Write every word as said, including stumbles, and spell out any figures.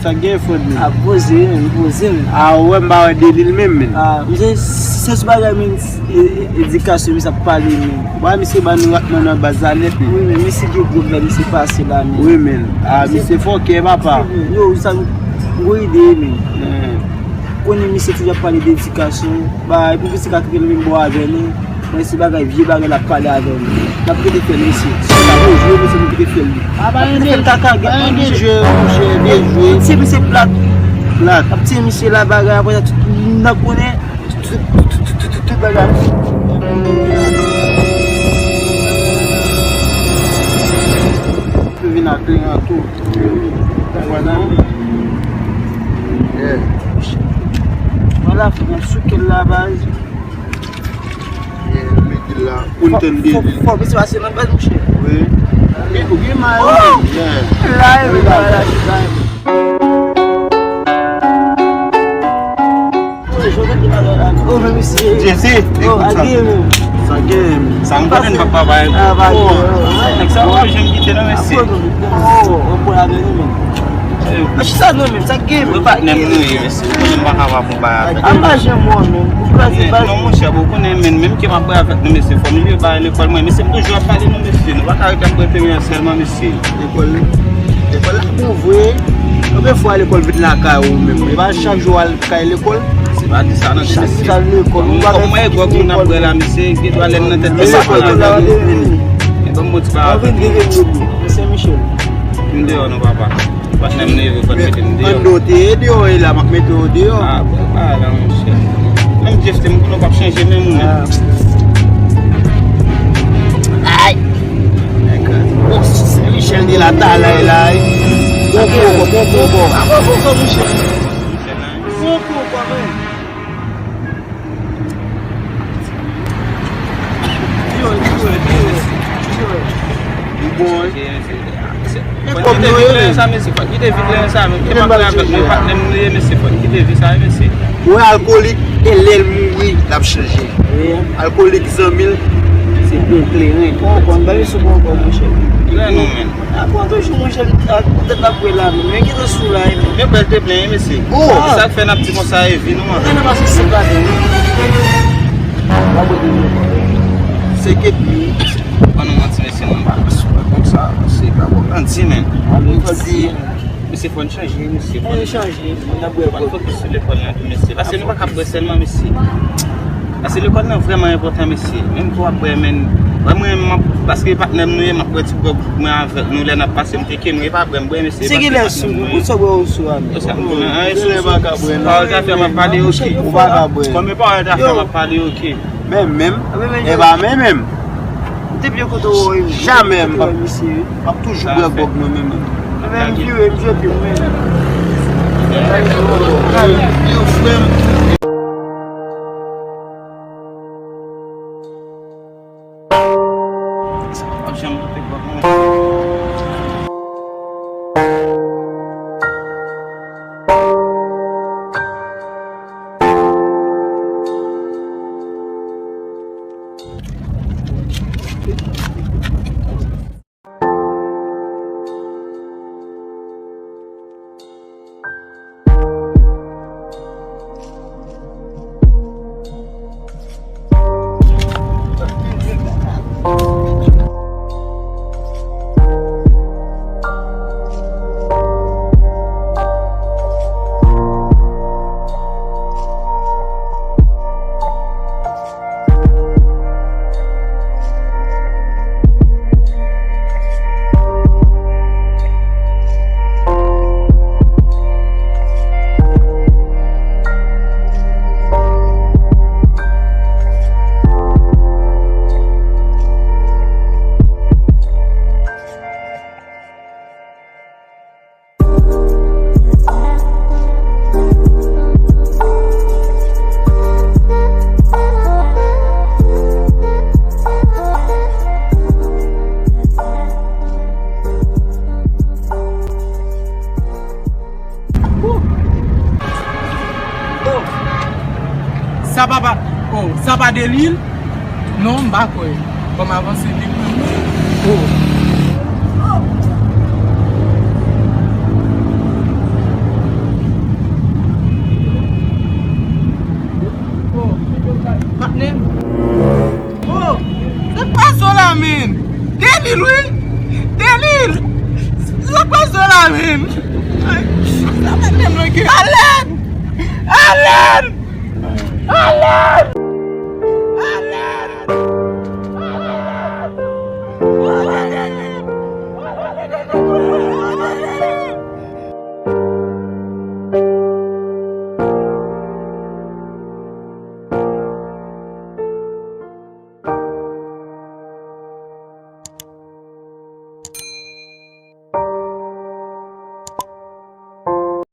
Sa gen fòt menm. A poze menm, poze menm. A ou wè m pa wè Delil menm menm. A misye se sou bagay menm, e- e- edikasyon misye ap pale menm. Bwa misye ban nou ratman nan baz la nèt menm. Wi men misye gen gwo blan misye pase la menm. Wi menm. A misye fòkè papa. Yo sa gwo ide menm. Konnen misye toujou ap pale de edikasyon, ba epi misye ka trete menm bò avè nou. Mwen se bagay vye bagay l ap pale avè nou. N ap kite fè l mesye. Si sa pou jwe mesye nou kite fè l li. N ap kite fè l kaka gen anyen jwe monchè vye jwe. Ti misye plat. Plat. Ap tiye misye la bagay apre sa tout moun ap konnen. Tout bagay. Vin ak kle an tou. Vwala. Vwala fòk ap souke l la baz. Mete l la pou n tann byen. Fò misye pase nan baz monchè. Wi. Ou gen may wi. La e wi la la. Jezi, ekout sa. Sa gen. Sa m konnen n pa travay. Nèg sa w pa janm kite non mesye. Mwen patnè m nou ye mesye. Mwen pa ka pa pou bay avèk. Non monchè, ou konnen menm ke m ap bay avèk nou mesye. Fò nou leve bay lekòl mwen. Mesye m toujou ap pale nou mesye. Nou pa ka rete ap rete sèlman mesye. Lekòl, lekòl la bon vre. Konbyen fwa lekòl vin lakay ou menm? E pa chak jou w al kay lekòl? Se pa di sa nan ti mesye. Kòm mwen e gwòg moun ap bwè la mesye, gen dwa lè m nan tèt mesye. E ban m bon ti bagay. M deyò non papa. Patnè m leve fò l mete m deyò. Anndan w te ye deyò e la m ap mete w deyò. A bon pa la monchè. Menm Jeff te m konnen w p ap chanje menm ou menm. Ay. Nèg, bon, Sen Michèl de la talè la, wi. Bon poko, bon poko. Bon poko, monchè. Bon poko, men. Li bon, wi. Fò n kite vi kleren sa mesye, fò n kite vi kleren sa menm. Ke m ap pale avèk mwen, patnè m nou ye mesye, fò n kite vi sa wi mesye. Ou wè alkolik, e lè l mouri, l ap chanje. Alkolik zanmi l, se bon kleren. Bon, bon, ba li sou bon, bon, monchè. Kleren non, men. A bon, toujou, monchè, tèt la bwè la, men. Men kite sou la, men. Men bèl te plen, mesye. Se sa k fè n ap di konsa, e vi nou an. Mwen nan pase se pa de. Se ke. Ban nou manti, mesye, non, pa sou konsa, se pa bon. Ann di, men. Ann di. Mesye, fò n chanje, mesye. Fò n chanje. Fò n fokis sou lekòl la tou, mesye. Paske nou pa ka bwè sèlman, mesye. Paske lekòl nan vrèman enpòtan, mesye. Menm ke w ap bwè, men, mwen, mwen, m ap, paske patnè m nou ye, m ap bwè ti gwòg mwen avèk nou lè n ap pase, m teke nou, e pa bwè m bwè, mesye. Se kilè sou, ou sa bwè ou sou a, men. Sa m konnen, an, e sou, sou pawòl zafè m ap pale, oke. Ou pa ka bwè. Kòm e pawòl zafè m ap pale, oke. Men menm, e pa men menm. Depi yo kote w wè m. Jamè m p ap, m ap toujou bwè gwòg mwen menm. Menm vire m jete w men. Yo frè m. Sa pa janm jete gwòg mwen. Sa pa pa, oh, sa pa Delil? Non, m pa kwè. Ban m avanse vit. Oh. Delil, wi. Delil. Sa k pase la, menm? Alèd! Alèd! Alèd!